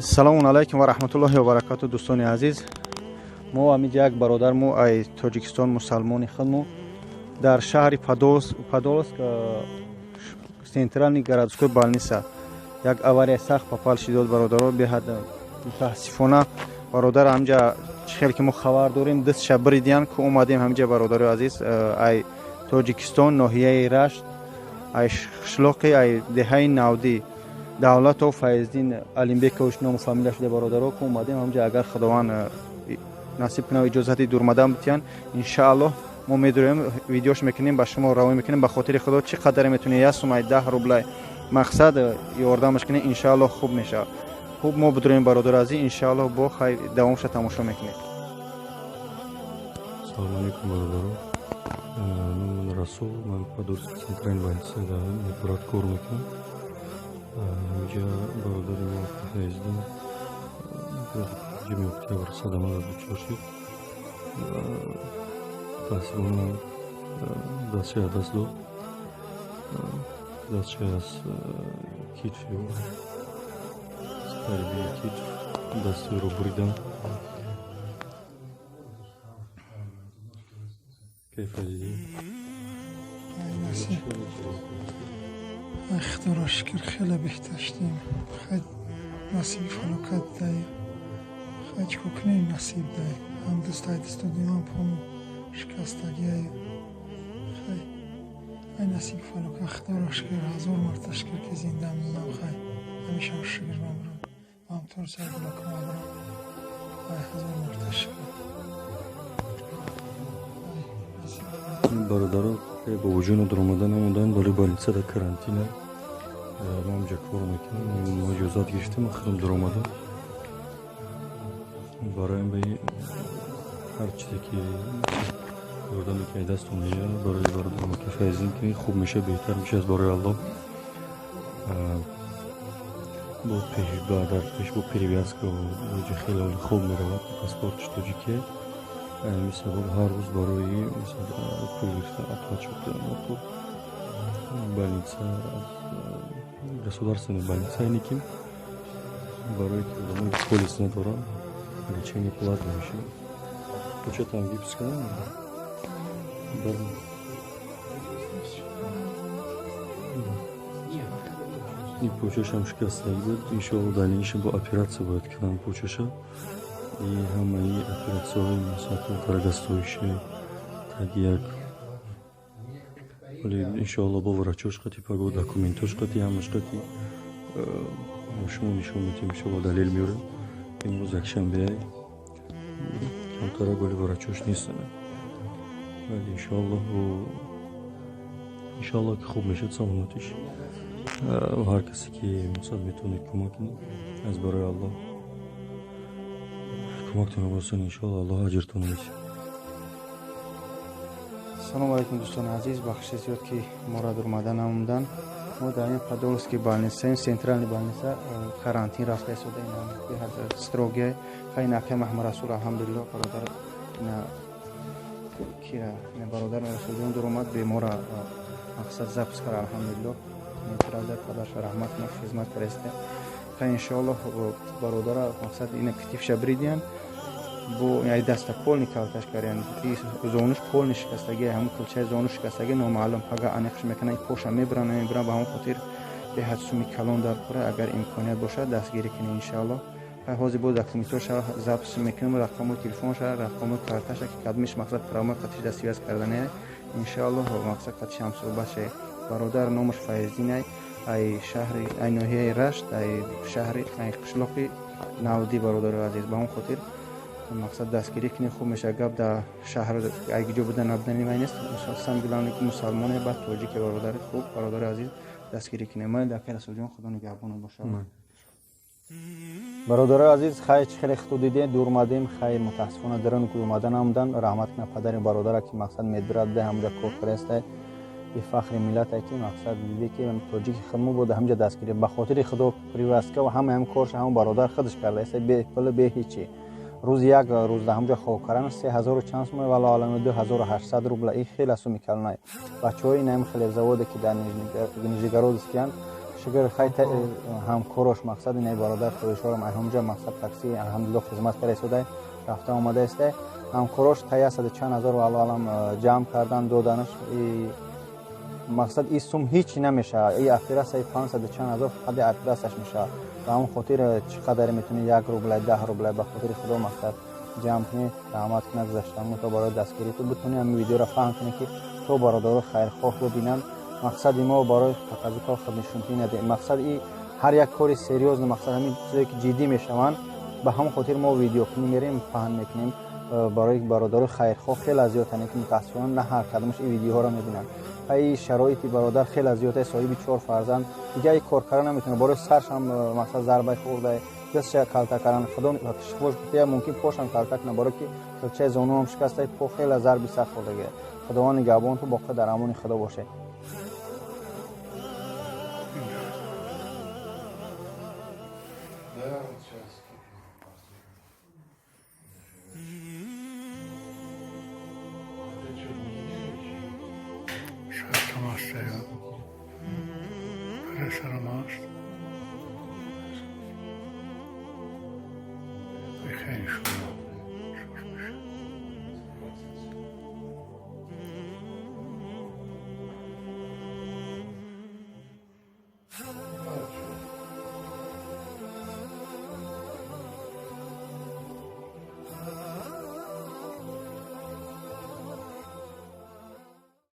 Салому алайкум ва раҳматуллоҳи ва баракату, дӯстони азиз. Мо ҳаминҷа як бародар мо ай Тоҷикистон, мусалмони худмо, дар шаҳри Подолск, центральный городской больница як авария сахт попал шидод, бародаро. Беҳад мутаассифона, бародар ҳамҷа чӣ хел ки мо хабар дорем, дастша бридиян ку омадем ҳамҷа. Бародарои азиз, ай Тоҷикистон, ноҳияи Рашт, ай қишлоқи, ай деҳаи Навдӣ, Давлатов Файздин Алимбекович ному фамилия шуда. Бародаро, ку омадем ҳамҷа. Агар Худованд насиб кунад, иҷозати дурмадан битиҳанд, иншааллоҳ, мо медурем, видеош мекунем, ба шумо равон мекунем. Ба хотири Худо, чӣ қадаре метавонед, як сумай, 10 рублай, мақсад ёрдамаш кунед, иншааллоҳ, хуб мешавад. Хуб, мо бидурем, бародари азиз, иншааллоҳ, бо хай давомша тамошо мекунед. Салому алейкум, бародаро. Номи Расул, ман Подольский центральный больница дар медбрат кор мекунам. Инҷа бародари мо Файздин рӯзи 5 октябр садамада дучор шуд. Мутаассифона, дастша аз даст дод. Дастша аз китфи ӯ, тарбии китф дасти ӯро буридам. Кайф Файздин? Худоро шукр, хеле беҳтар шудем. Хай, насиби фалокат дай. Хай, чӣ кор кунем, насиб дай. Ҳам дастай даст додем, ҳам пому шикастагиай. Хай, ай насиби фалокат, худоро шукр, ҳазор марта шукр, ки зинда мондам. Хай, ҳамеша шукр бамрам. Вам тур сарбалокам абрам. Ай, ҳазор марта шукр. Бародаро, бобоҷоно дуромада намонданд, вале больница дар карантина. Мо ҳамҷа кор мекунем, мо иҷозат гирифтем, худам дуромадам. Барои ҳар чизе ки ёрдаме ки дастон меояд, барои бародарам ки Файзин, ки хуб меша, беҳтар меша, аз барои Аллоҳ. Бо дар пеш бо перевязка оҷа хеле оли хуб меравад. Паспортш тоҷикия, ҳамин сабаб ҳар рӯз барои пул гирифта оплачивать кардам. Больница государственная больница, ине ки барои ки одамои полис надоранд, лечение платно мешавад. Початам гипс кардам. Ин почашам шикастагӣ буд. Иншоалло, дальнейшем бо оператсия бояд кардам почаша. И ҳамаи оператсияҳои масалан дорогостоящие таги як, вале иншоалло, бо врачош қати, паго документош қати, ҳамаш қати шумо нишон медиҳем, иншоалло, далел меорем. Имрӯз якшанбеай, камтара голи врачош нестанд, вале иншоалло, иншоалло, ки хуб мешавад саломатиш. Ҳар касе ки масалан метавонед кӯмак кунед, аз барои Аллоҳ кӯмактон бошад, иншоалло, Аллоҳ аҷртон медиҳад. Салому алайкум, дӯстони азиз. Бахши зиёд, ки моро дурмада намудан. Мо дар ин Подольский больница, центральный больница, карантин рафта истода. Беҳад строгия. Хай, нака Маҳмад Расул, алҳамдулилло, бародар ина кира, бародар Расулҷон дуромад, бемора мақсад запись кара, алҳамдулилло. Правда, падарша раҳмат кунад, хизмат кардаиста. Хай, иншоаллоҳ, бародара мақсад ина китифша бридиян, бо ай даста полный калташ кардиян. Зонуш полный шикастаги, ҳамун кулчаи зону шикастаги, номаълум, пага аниқш мекунанд, поша мебуранд, намебуранд. Ба ҳамон хотир беҳад суми калон дар кора. Агар имконият бошад, дастгирӣ кунед, иншоаллоҳ. Хай, ҳозир боз документоша запись мекунем, рақамои телефонша, рақамои карташа, ки кадмиш мақсад прямо қатиш да связь кардане, иншоаллоҳ, мақсад қатиш ҳамсӯҳбат шавед. Бародар номаш Файздин, ай шаҳри, ай ноҳияи Рашт, ай шаҳри, ай қишлоқи Навдӣ. Бародари азиз, ба он хотир мақсад дастгирӣ кунед, хуб мешавад. Гап дар шаҳр айгиҷо буда набудани вай нест, самое главное, ки мусалмоне, баъд тоҷике. Бародари хуб, бародари азиз, дастгирӣ кунед. Майли, акай Расулҷон, Худо нигаҳбонат бошад. Бародарои азиз, хай, чӣ хеле худо дидем, дур омадем. Хай, мутаассифона, дарун ки омада намудан. Раҳмат кунад падари бародара, ки мақсад медбирад да ҳамҷа кор кардаистай. И фахри миллате, ки мақсад диде, ки тоҷики худмо буда, ҳамҷа дастгирӣ. Ба хотири Худо, привязка ва ҳама ҳам корша ҳамон бародар худаш кардаиста, бе пул, бе ҳечи. Рӯзи як рӯз дар ҳамҷа хоб кардан 3000 чанд сума, валло алам, 2800 рубла. Ин хеле суми калонай. Бачаҳои инам хлебзаводе, ки дар Нижегородскиянд. Шукр, хай ҳамкорош, мақсад инаи бародар хоҳишҳорам, ҳамҷа мақсад такси, алҳамдулилло, хизмат карда истодай, рафта омада истай. Ҳамкорош та яксаду чанд ҳазор, валлоҳу алам, ҷамъ кардан доданаш. Мақсад и сум ҳеҷ намешавад, и оператсияи 500 чанд ҳазор фақат оператсияш мешавад. Ба ҳамон хотир чӣ қадаре метавонӣ, 1 рублай, 10 рублай, ба хотири Худо мақсад ҷамъ кунӣ, раҳмат кунад гузаштамон, то барои дастгирӣ ту битонӣ ҳамин видеоро фаҳм кунӣ, ки то бародаро хайрхоҳ бибинанд. Мақсади мо барои показуха, худнишонтӣ надем. Мақсад и ҳар як кори серьёзно, мақсад ҳамин чизе ки ҷиддӣ мешаванд, ба ҳамон хотир мо видеокунӣ мерем, паҳн мекунем барои бародарои хайрхоҳ. Хеле зиёдтане ки мутаассифона на ҳар кадомаш ин видеоҳоро мебинанд. Ай шароити бародар хеле зиёд, соҳиби чор фарзанд, дига и кор карда наметавонад. Барои саршам мақсад зарбаи хӯрда, дастша калта кардан, худо шифош бития, мумкин пошам калта кунад, барое ки килчаи зонуам шикаста, по хеле зарби сахт хӯрдага. Худованд нигаҳбон ту, боқӣ дар амони Худо бошед. Да, вот сейчас. А ты что, не веришь? Шартам аст, пресарам аст. Бихайр шумо.